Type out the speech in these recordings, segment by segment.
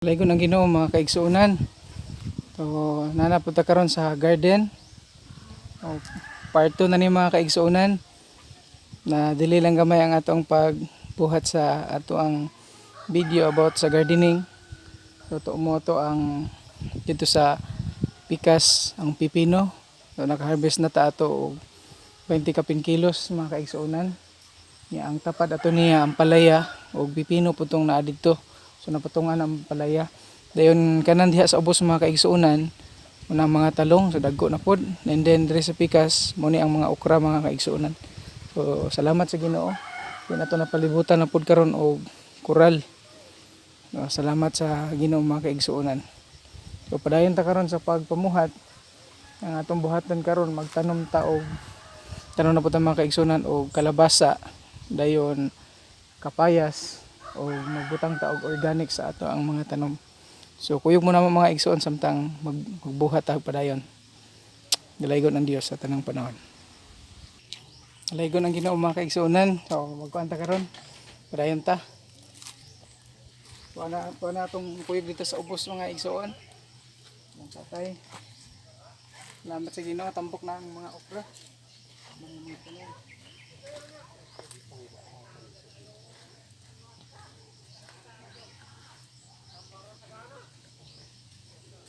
Dalaygon ang Ginoo, mga kaigsuonan. So naa na pud ta karon sa garden. O, part 2 na ni, mga kaigsuonan. Na dili lang gamay ang atong pagbuhat sa ato ang video about sa gardening. So to mo to ang dito sa pikas ang pipino. So naka-harvest na ta ato og 20 kapin kilos, mga kaigsuonan. Nya ang tapad ato niya ang palaya og pipino putong naa didto. So napatungan ang palaya. Dayon kanan diha sa ubos, mga kaigsuonan, unang mga talong, so dagko na pod. And then diri sa pikas mo ni ang mga okra, mga kaigsuonan. So salamat sa Ginoo. Di na to napalibutan na pod karon og koral. No, salamat sa Ginoo, mga kaigsuonan. So padayon ta karon sa pagpamuhat. Ang atong buhaton karon, magtanom ta og tanom na po ta, mga kaigsuonan, og kalabasa, dayon kapayas, o magbutang ta og organic sa ato ang mga tanom. So kuyog mo na, mga igsoon, samtang magbuhat ta padayon. Dalaygon ang Dios sa tanang panahon. Dalaygon ang Ginoo, mga kaigsuonan. So magkuan ta karon. Padayon ta. Kuha na atong kuyog dito sa ubos, mga igsoon. Ang tatay. Salamat sa Ginoo, tambok na ang mga okra. Mga tanom.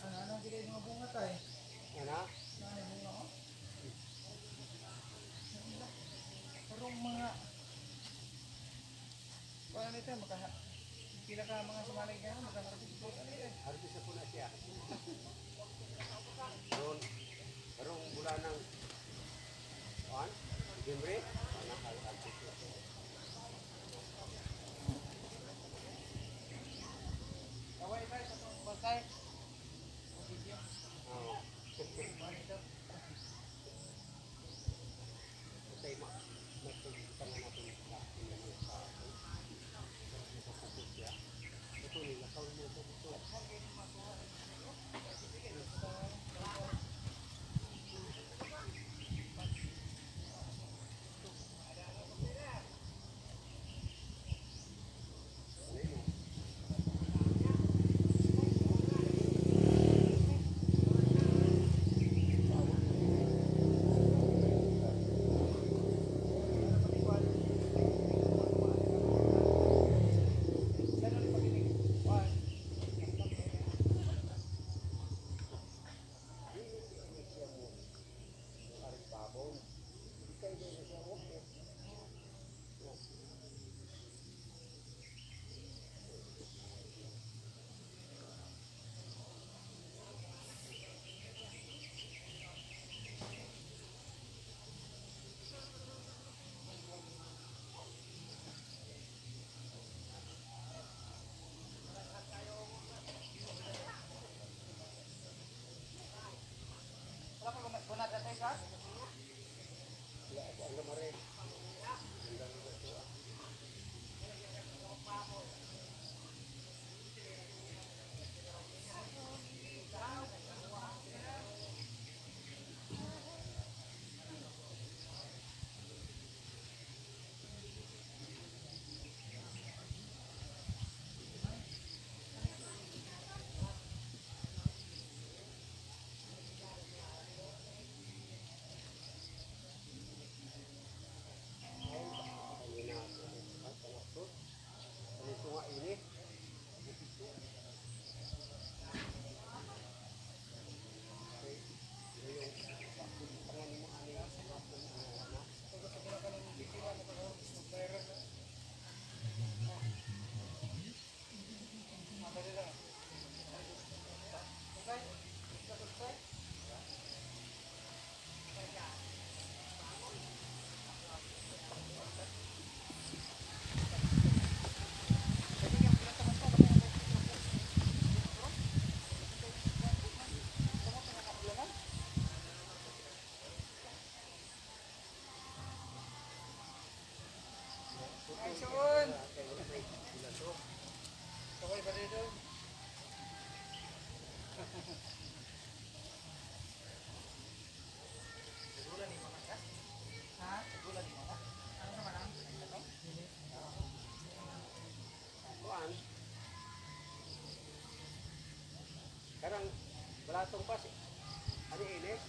Ano sila yung mga bunga tay? Ano? Ano bunga oh? Karong mga wala nito maka pila ka mga sumalay ka maka-harvest po ano eh. Harvest na po na siya. Ron, karong bulan ng kuan, Disyembre, ana harvest na po. Kaway tayo sa itong bantay. Video. Oo. Ano ito? Tay ma magpagtangan natin sa inyo sa sa siya. Ito nila kaon mo ito ito. Wala pa bunad na tayo sa? Wala ako ang lamare. Ang ito. Balatong pa si. Ano ilis?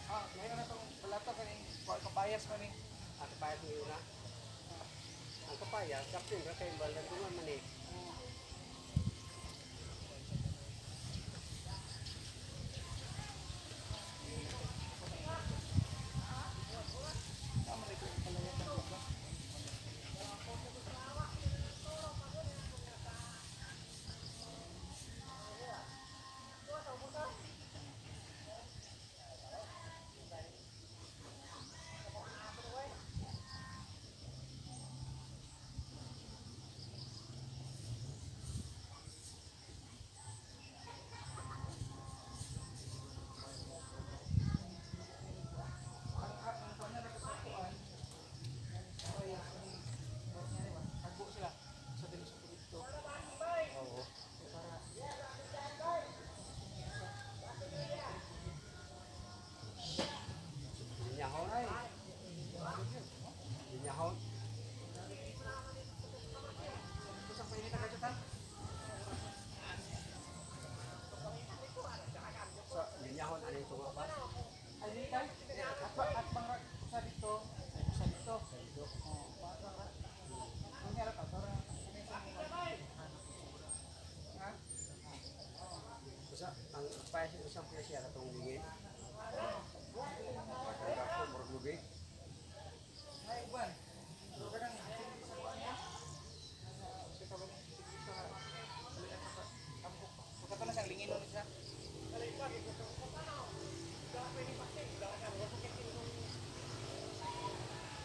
Ah, lahi na tong balato kaning kapayas man ni. Ang kapayas ng una. Ang kapayas, kapsin ra kay balandungan man eh. Tama rin yung palaya ng lupa. Ang kuan na sa kuan, kapayas ni tagbo sila sa dili sa produkto. Oo. Para Linyahon. ay Linyahon. kusang painit ang kajutan. So, linyahon ano yung tunga pa? Ay dili kay at bang usa dito, ay usa dito. Dito. Oh, parang ra. Ang ra pa para ha? Usa ang kapayas yung isang presya katong lingin. Ang dako murag lubi. Ay uban. So kanang sa kuan niya. Sa tawag ni sa tambok. Buka pa na siyang lingin nun siya.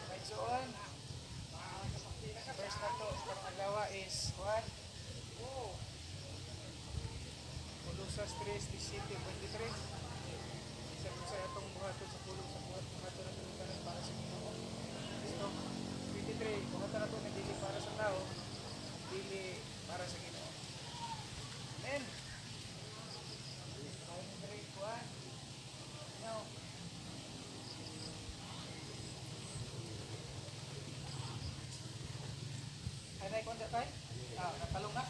Right, so on. First na to, karong adlaw is 1. Pulusas 3, 17, 23. Sa sa atong buhaton sa pulong sa buhat, buhaton na itong tanan para sa Ginoo. Kristo. 23, buhaton na ito na dili para sa tao, dili para sa Ginoo. Amen. 23, kuan. Now, ay, na kuan tay? Ah, natalong na. Ah.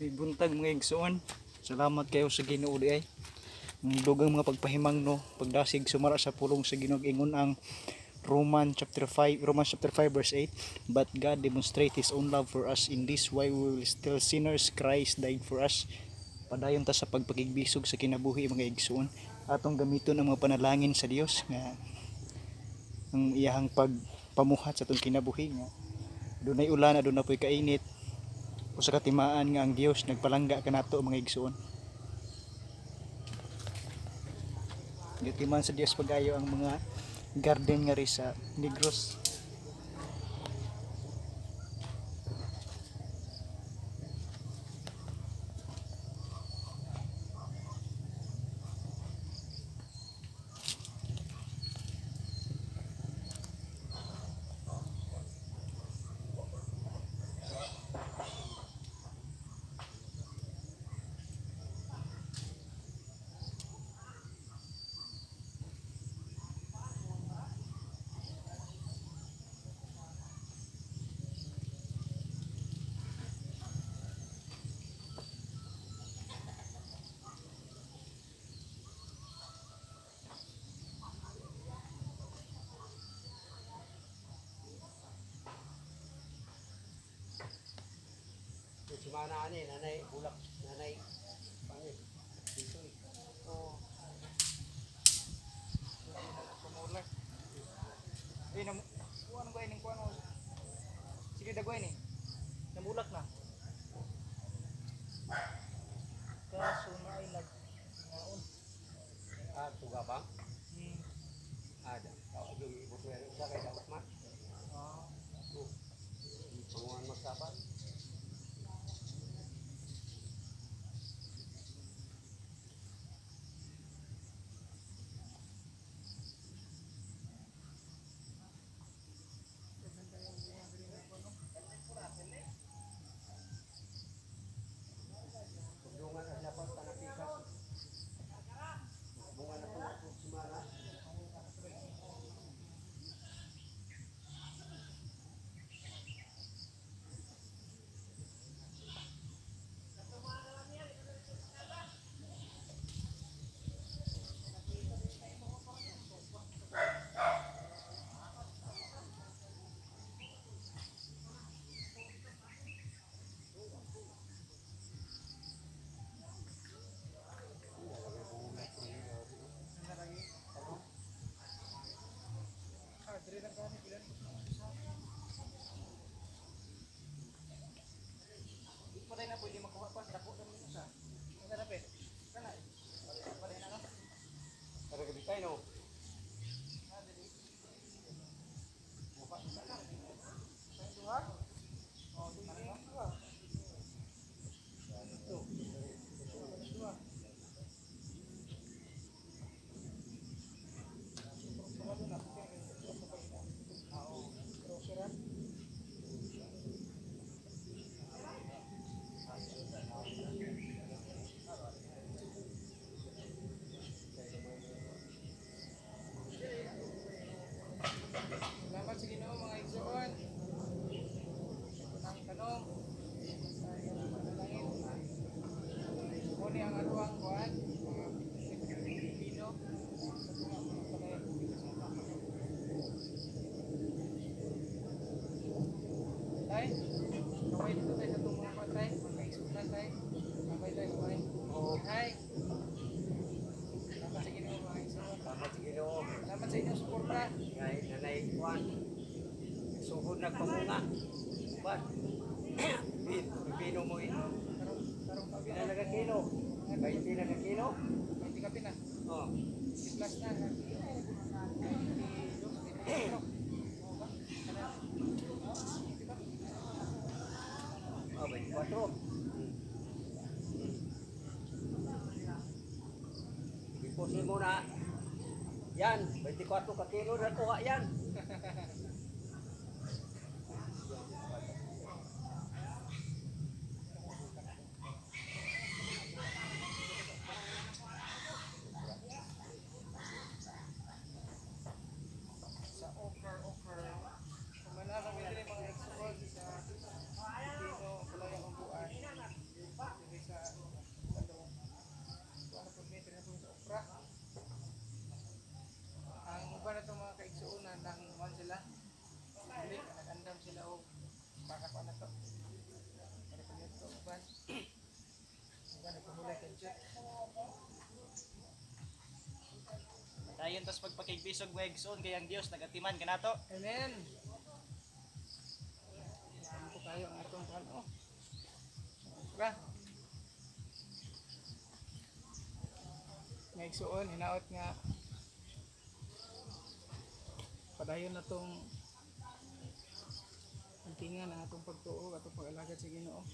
May buntag, mga igsoon. Salamat kayo sa Ginoo di ay. Ang dugang mga pagpahimang no, pagdasig sumara sa pulong sa Ginoo, ingon ang Roman chapter 5, Romans chapter 5 verse 8, "But God demonstrate his own love for us in this: while we were still sinners, Christ died for us." Padayon ta sa pagpakigbisog sa kinabuhi, mga igsoon. Atong gamiton ang mga panalangin sa Dios nga ang iyahang pagpamuhat sa atong kinabuhi nga dunay ulan, aduna po'y kainit, usa ka timaan nga ang Dios nagpalangga kanato, mga igsoon. Gatiman sa Dios pagayo ang mga garden nga ri sa Negros. Yung sumana ani, nanay bulak, nanay pangit. Dito eh. Oo. Pumulak. Eh, nam kuan ko ini kuan mo. Sige dagway ni. Namulak na. Kaso na ay nag ngaon. Ah, tuga ba? Hmm. Ah, da. Tawag yung ibot mo yan. Isa kay daot man. Ah. Oh. Panguan magsapat. Dungan ang dapat tanapikas. Bunga na po sumana. Ah, dire lang kami ilan. Patay na pwede makuha pa dako na mo sa. Ang dapat. Kana. Patay na ka. Pero gabi tayo, no? Duha. Oh, duha. Salamat sa Ginoo, mga igsoon. Ang tanong sa iyang panalangin. Muni ang atuang kuan, mga Pilipino sa tunga mga palay sa mga. Tay, kaway dito tayo sa itong mga kuan tay, mga igsoon tay. Kaway tayo, kaway. Oo. Hi. Salamat sa Ginoo, mga igsoon. Salamat sa Ginoo. Salamat sa inyong suporta. Ngay nanay kuan. Sugod nagpamunga. Kuan. Bin, pipino mo eh. Karong karong Pila na ka kilo? 20 na ka kilo? 20 kape na. Oh. Plus na. Oh, 24. Ipusin mo na. Yan, 24 ka kilo na kuha yan. Sa offer, offer. Kumana kami diri, mga expo sa Pino, Palaya, Ubuan. Padayon tas pagpakigbisog mga igsoon kay ang Dios nagatiman kanato. Amen. Ano po kayo ang atong kuan oh. Tara. Nga igsuon hinaot nga padayon na tong antingan ang atong pagtuo atong pag-alagad sa Ginoo.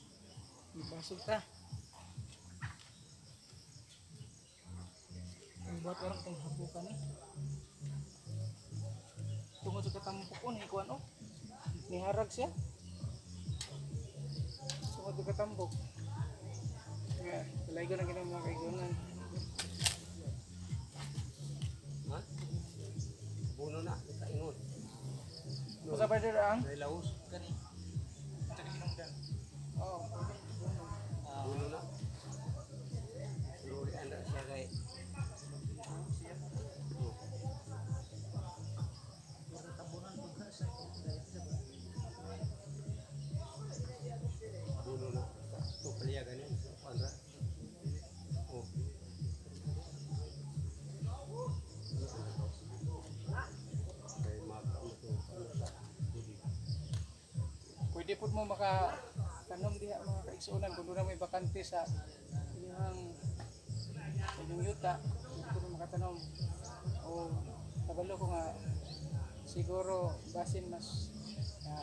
Ibasog ta. Ang buhat orang itong habukan eh. Tungod sa katampok ko, ni kuan oh. Niharag siya. Tungod sa katambok. Nga, talay ko na ginawa mga kaigunan. Ha? Buno na, kaingon. Basta brother ang? May laos. Kani. Sa kahinungdan. Oo, pwede. Buno. Buno na. Pero di anda siya kay. Oh. Buno na. Ito pala ganin. Kuan ra. Oh. Kay maka mo to ano sa tubig. Pwede po mo maka tanom diha mga kaigsunan kung doon na may bakante sa inyong yuta, pwede po mo makatanom. O kabalo ko nga siguro basin mas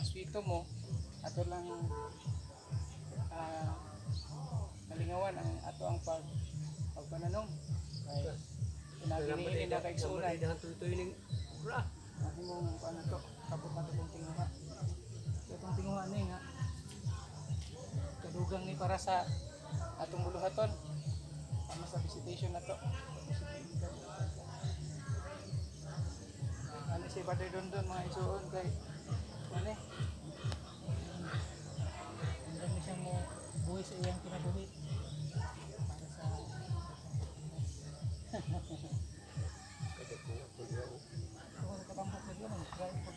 sweeto mo ato lang ah, kalingawan ang ato ang pagpananom kay pinaginiini na kaigsunan. Dahan tuy-tuy ning ra. Ang imong ano to, kabot na to kong tinguha. So, itong tinguha ni nga kadugang ni para sa atong buluhaton. Tama sa visitation na to. Ano si Brother Dondon mga isuon kay ano eh. Ang dami siyang mo buhi sa iyang kinabuhi para sa Kada ko ako diha. Oh. Kung katampok na yun, try pag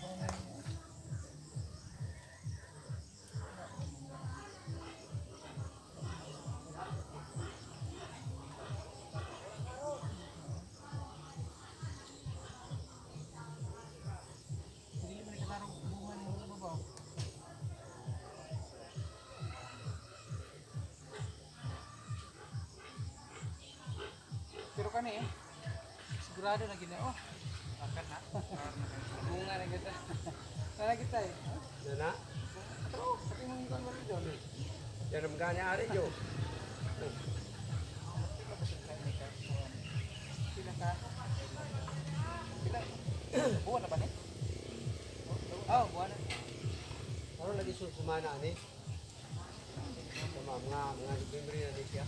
Dili man katarong bunga ni mga babaw. Pero kani eh, sigurado na gina oh. Akan na. Bunga na kita. Nana kita eh. Nana, Pero, sabi mo yung kanwari doon. yan ang gani ari jo. Pila ka? Pila? Buwan na ba ni? Oh, buwan na. Karon lagi susumana ani. Sa mga Nobyembre na di siya.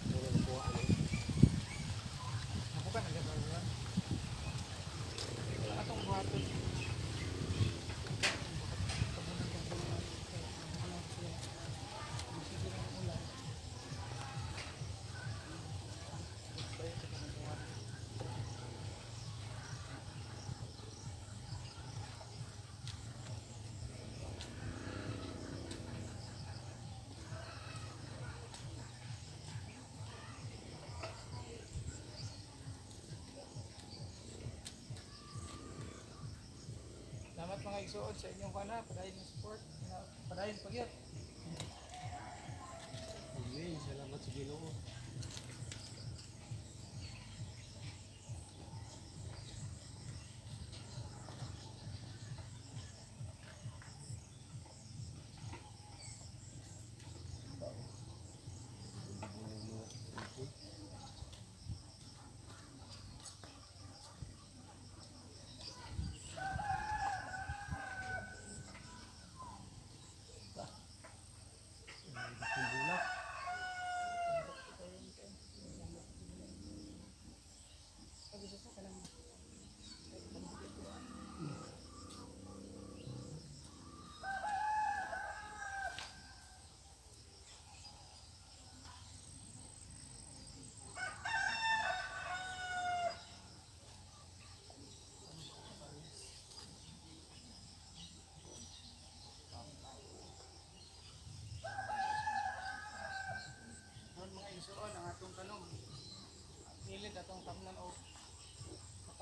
Ano na kuha ani. Ako ka nagagawa. Atong buhaton. Salamat mga igsuod sa inyong kana, padayon ng support, padayon pagyot. Amen. Salamat sa Ginoo.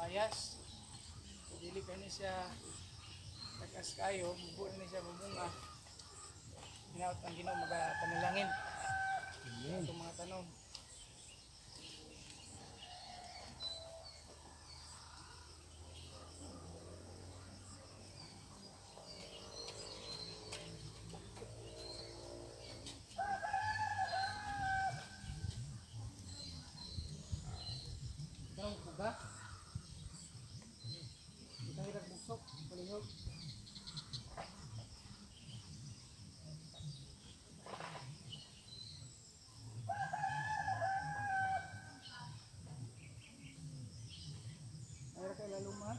Kapayas. So, dili pa ni siya tagas kayo, mubo na ni siya mamunga. Hinaot ang Ginoo magapanalangin. Amen. Itong mga tanom. Ikaw, buga? Kita hirap busok, palihog. Ay, kay laluma.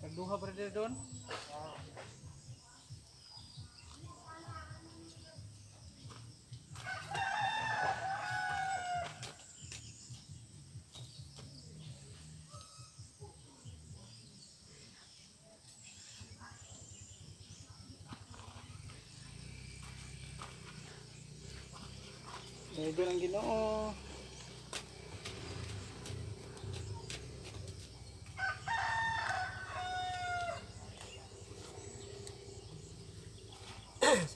Nagduha brother Don. Dahil ang Ginoo.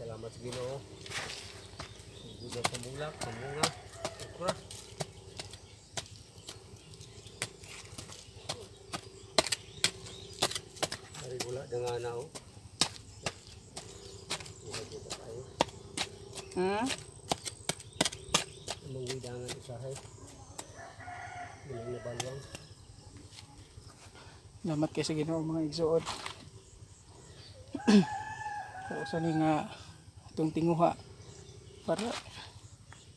Salamat sa Ginoo. Gusto sa bulak, sa bunga, okra. Ari wala na nga na oh. Wala dito tayo. Mangwidangan usahay. Ilang nabalwang. Salamat kay sa Ginoo mga igsuon. Sa ni nga atong tinguha para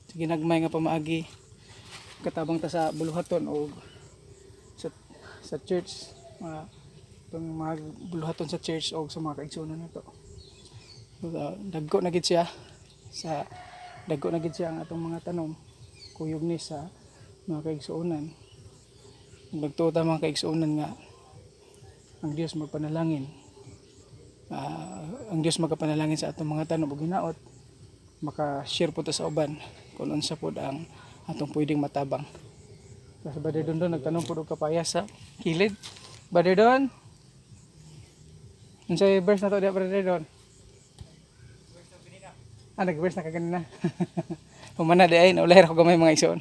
sa ginagmay nga pamaagi katabang ta sa buluhaton o sa church, mga itong mga buluhaton sa church o sa mga kaigsuonan nato. So, dagko na gid siya sa dagko na gid siya ang atong mga tanom, kuyog ni sa mga kaigsuonan. Nagtuo ta mga kaigsuonan nga ang Dios magpanalangin. Ang Dios magapanalangin sa atong mga tanom ug hinaot maka-share po ta sa uban kung unsa pod ang atong pwedeng matabang. Sa Brother Don Don nagtanom pod og kapaya sa kilid. Brother Don, unsay verse na to diya, Brother Don? Ah, nag-verse na ka ganina. Humana di ay, naulay ra ko gamay mga igsoon.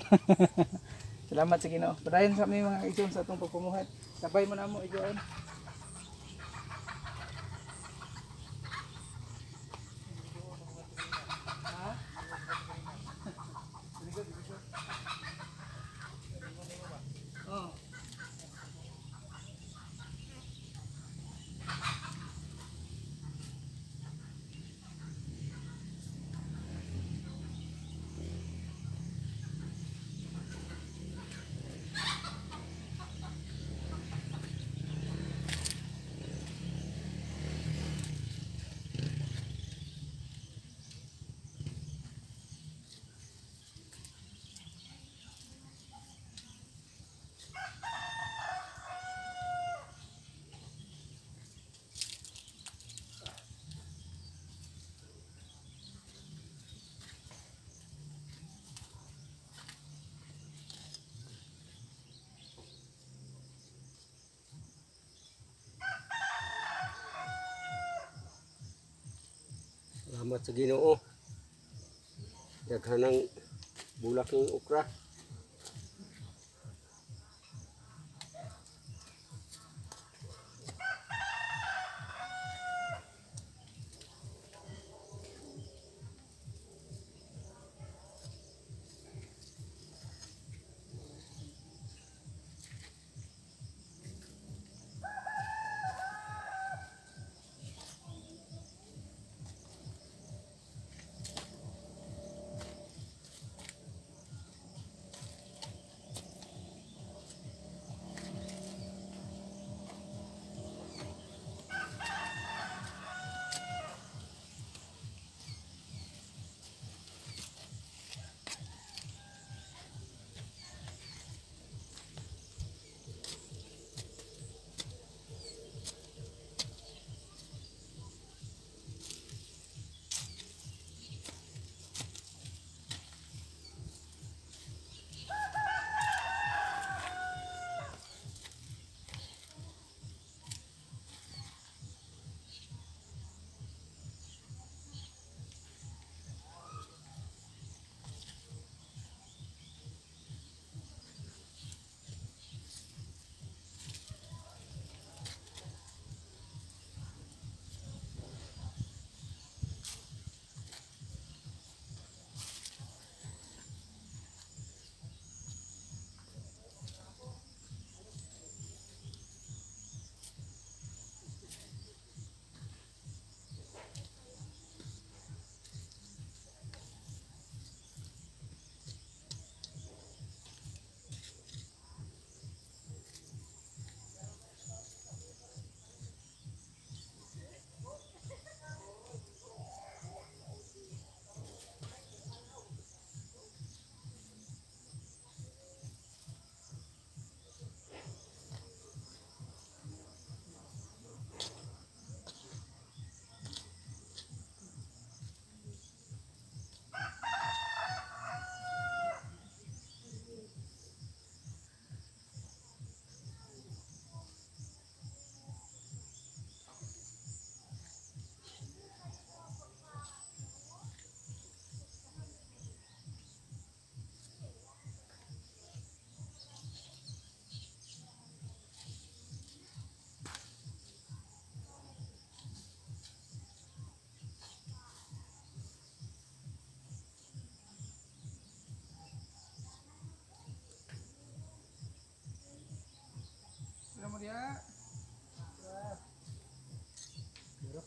Salamat sa Ginoo. Padayon sa mi mga igsoon sa atong pagpumuhat. Sabay mo na mo igsoon. Oh. Salamat sa Ginoo. Daghan ng bulak ng okra.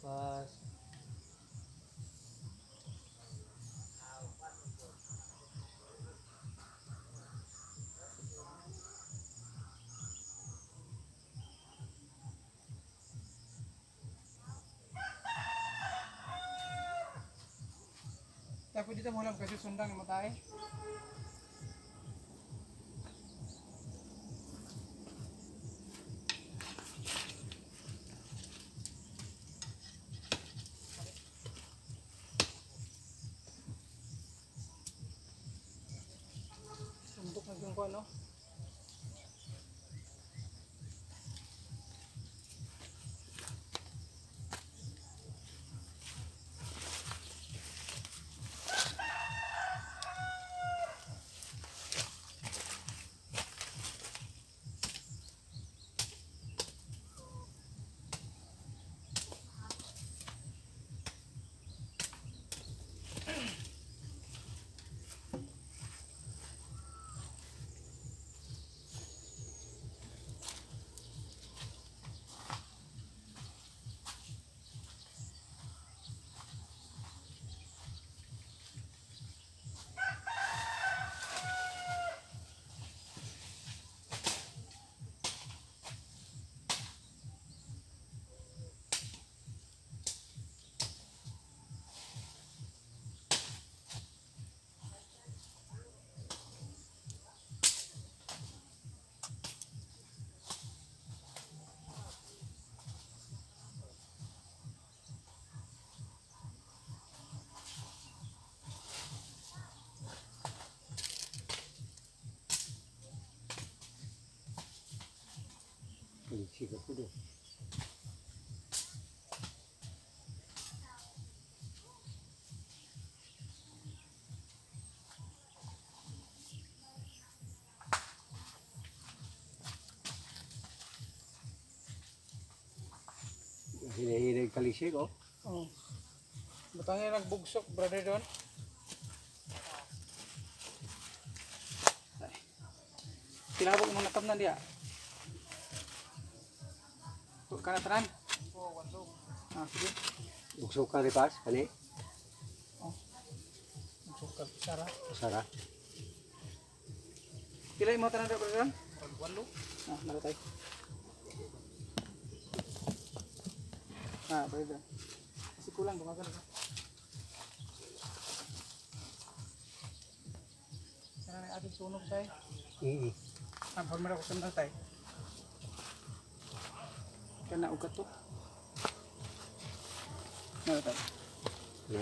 Pas. Tapos dito mo lang kasi sundang mo tayo. Sundok na yung kuwan, no? Siga ko do. Hinahinay kalisig, oh. Oh. Butangin nagbugsok, brother Don. Ay. Tilabok mo natamnan diya. Kana tanan? Ah, sige. Bugsok ka rin, pas, kani. Bugsok ka, sara. Sara. Pila mo tanan diya, brother Don? Walo. Ah, naratay. Ah, brother Don. Kasi kulang, bumagal ka. Sana na ating sunog tayo. Ah, pag ko sundan tayo. Kana ugat to. Ano tayo? No.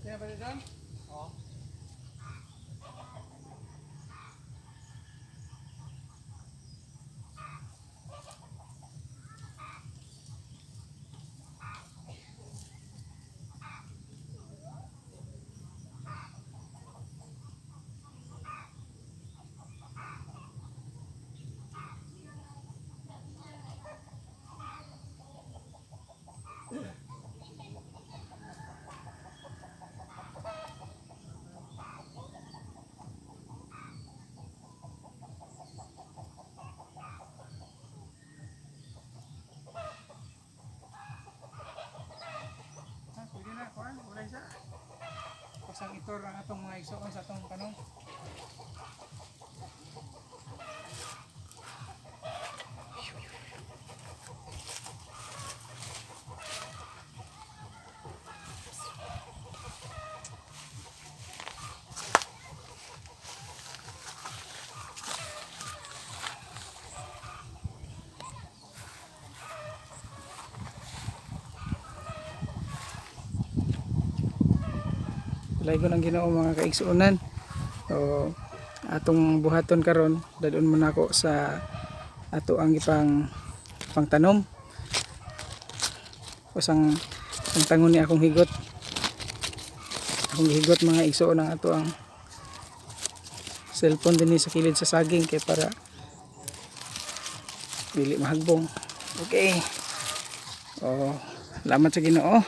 Kaya ba dyan? Oo. Ah, pwede na, kuan, wala isa. Pasang itor ang atong mga igsoon sa atong tanong. Laygon ang Ginoo mga kaigsuonan. So atong buhaton karon, dadon mo nako sa ato ang ipang pangtanom. Usang ang tangon ni akong higot. Akong higot mga igsuon ang ato ang cellphone dinhi sa kilid sa saging kay para dili mahagbong. Okay. Oh, salamat sa Ginoo.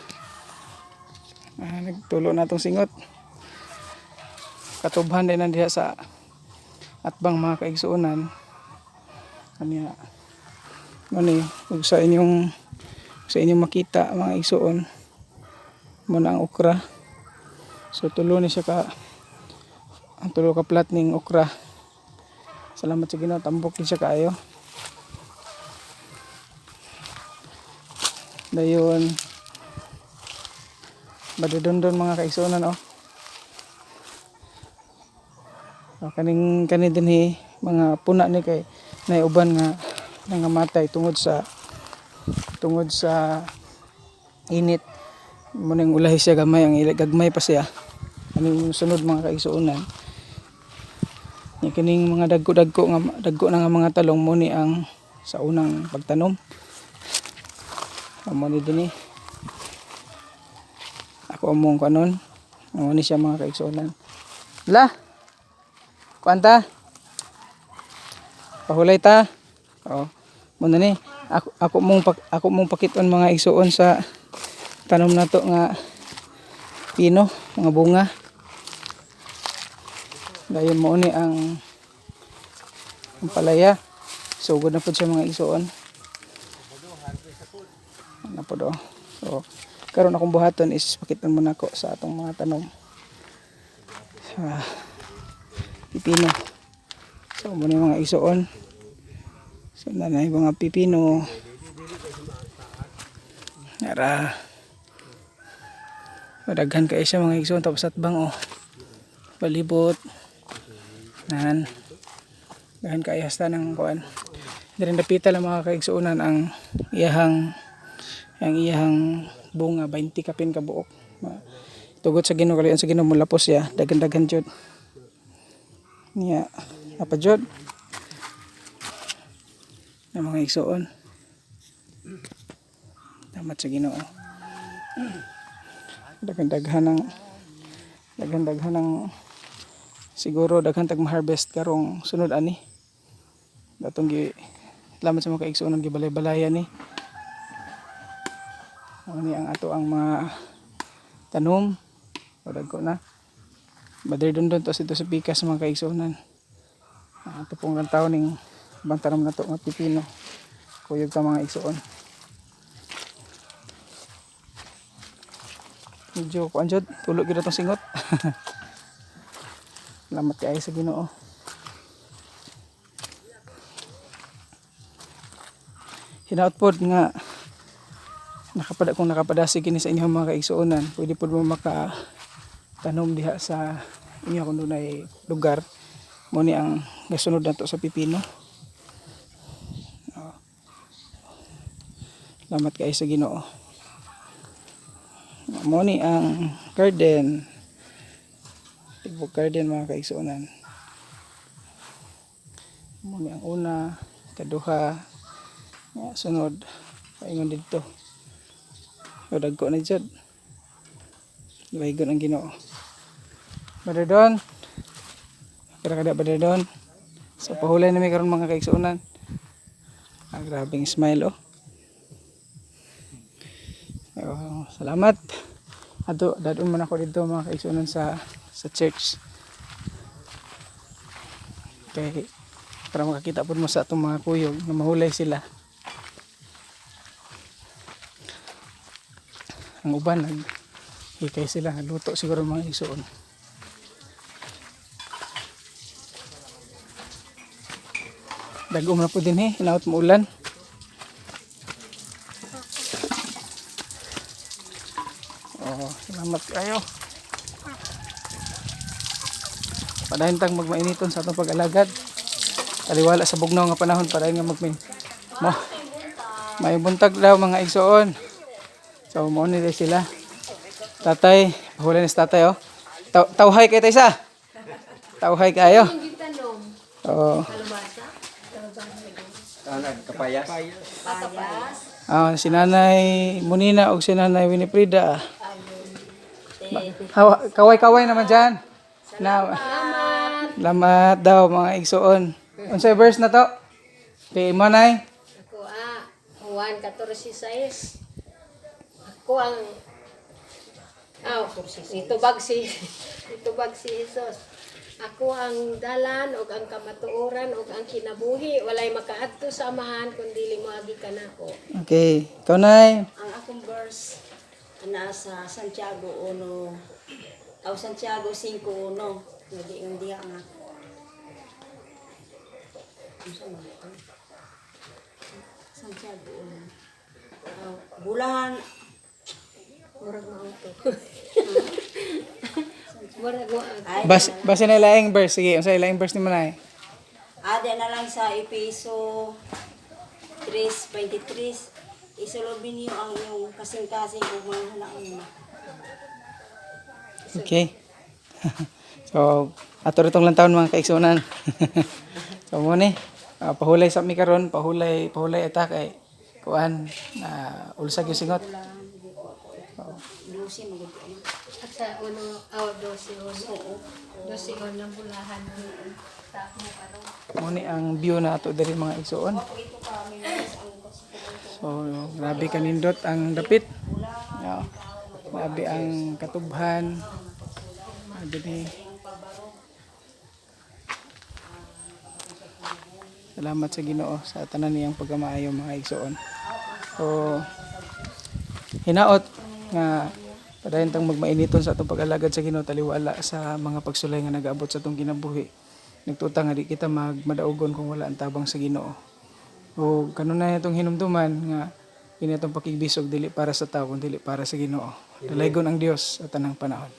Ah, nagtulo na itong singot. Katubhan din ang diha sa atbang mga kaigsuonan. Kanya mani ug sa inyong makita mga igsuon mo na ang okra. So tulo ni siya ka ang tulo ka plat ning okra. Salamat sa Ginoo, tambok ni siya kaayo. Dayon badudondon mga kaigsuonan, oh. Oh, kaning kani dinhi mga puna ni kay naiuban nga nangamatay tungod sa init. Mo ning ulahi siya gamay, ang ila gagmay pa siya. Kaning sunod mga kaigsuonan ni kining mga dagko-dagko nga dagko na nga mga talong mo ni ang sa unang pagtanom. Amo ni dinhi ako among kanon. Amo ni siya mga kaigsuonan. La. Kuanta. Pahulay ta. Oh. Muna ni ako mong pakiton mga igsuon sa tanom nato nga pino, mga bunga. Dayon mo ni ang palaya. Sugod na pud siya mga igsuon. Ano po do. So karon akong buhaton is pakiton mo nako sa atong mga tanom. Sa pipino. So mo ni mga igsuon. So nanay mga pipino. Ara. Daghan kay siya mga igsuon, tapos atbang oh. Palibot. Nan. Daghan kay hasta ng kuan. Diri napita lang mga kaigsuonan ang iyahang bunga, 20 kapin ka buok. Tugot sa Ginoo, kalian sa Ginoo mulapos siya, daghan-daghan jud. Niya, apa jud? Ang mga igsuon. Damat sa Ginoo. Daghan-daghan ng daghan-daghan ng Siguro daghan tag ma-harvest karong sunod ani. Datong gi salamat sa mga kaigsuonan gibalay-balayan ni. Mao ni ang ato ang mga tanom. O dagko na. Bader dun to sa pikas, mga kaigsuonan. Ah, ato pong lantaw ning ibang tanom na to nga pipino. Kuyog ta, mga igsuon. Medyo kuan jud, tulog gyud atong singot. Salamat kaayo sa Ginoo. Hinaot pod nga nakapada kung nakapadasig kini sa inyong mga kaigsuonan, pwede pod mo maka tanom diha sa inyo kung dunay lugar. Mo ni ang gasunod nato sa pipino. Oh. Salamat kaayo sa Ginoo. Mo ni ang garden. Tibok garden, mga kaigsuonan. Mo ni ang una, kaduha, nga, sunod paingon didto. So dagko na jud. Laygon ang Ginoo. Brother Don. Kira kada, Brother Don. So pahulay na mi karon, mga kaigsuonan. Ah, grabeng smile oh. Oh, salamat. Ato dadon man ako dito, mga kaigsuonan, sa church. Kay para makakita po mo sa atong mga kuyog na mahulay sila. Ang uban nag hikay sila, nagluto siguro, mga igsuon. Dagom na po din eh, hinaot mo ulan. Oh, salamat kayo. Padayon tang magmainiton sa atong pag-alagad. Taliwala sa bugnaw nga panahon, padayon nga magmain. Mo. May buntag daw, mga igsuon. So mo ni sila. Tatay, huli ni si tatay oh. Tawhay kay tay sa. Tawhay kayo. Oo. Kapayas. Ah, si Nanay Munina o si Nanay Winifrida. Kaway-kaway naman dyan. Na, salamat daw, mga igsuon. Unsay verse na to? Kay mo, Nay? Ako ah, Juan 14:6. Ako ang aw, itubag si Jesus. Ako ang dalan ug ang kamatuoran ug ang kinabuhi. Walay makaadto sa Amahan kun dili moagi kanako. Okay. Ikaw, Nay? Ang akong verse nasa Santiago 1 o Santiago 5:1. Nag-iingon diha nga. Unsa man ito? Santiago 1. Oh, bulahan. Murag mao to. Murag mao. Ay, Base na ilaing verse. Sige, unsay ilaing verse ni mo, Nay? Ade na lang sa Epeso 3:23. Isulubin niyo ang inyong kasing-kasing ug mga hanauna. Okay. So, ato ritong lang taon, mga kaigsunan. So mo ni, ah, pahulay sa mi karon, pahulay, pahulay ata kay kuan na ulsag yung singot. Lucy magud kayo. At sa uno, aw, 12:1. 12:1 ang bulahan ng tao karon. Mo ni ang view na ato diri, mga igsuon. So, grabe kanindot ang dapit. Yeah. Grabe ang katubhan. Ah, diri. Salamat sa Ginoo sa tanan niyang pagkamaayo, mga igsuon. So, hinaot nga padayon tang magmainiton sa atong pag-alagad sa Ginoo taliwala sa mga pagsulay nga nagaabot sa atong kinabuhi. Nagtuta nga di kita magmadaugon kung wala ang tabang sa Ginoo. O kanunay itong hinumduman nga kini atong pakigbisog dili para sa tao kundi para sa Ginoo. Dalaygon ang Dios sa tanang panahon.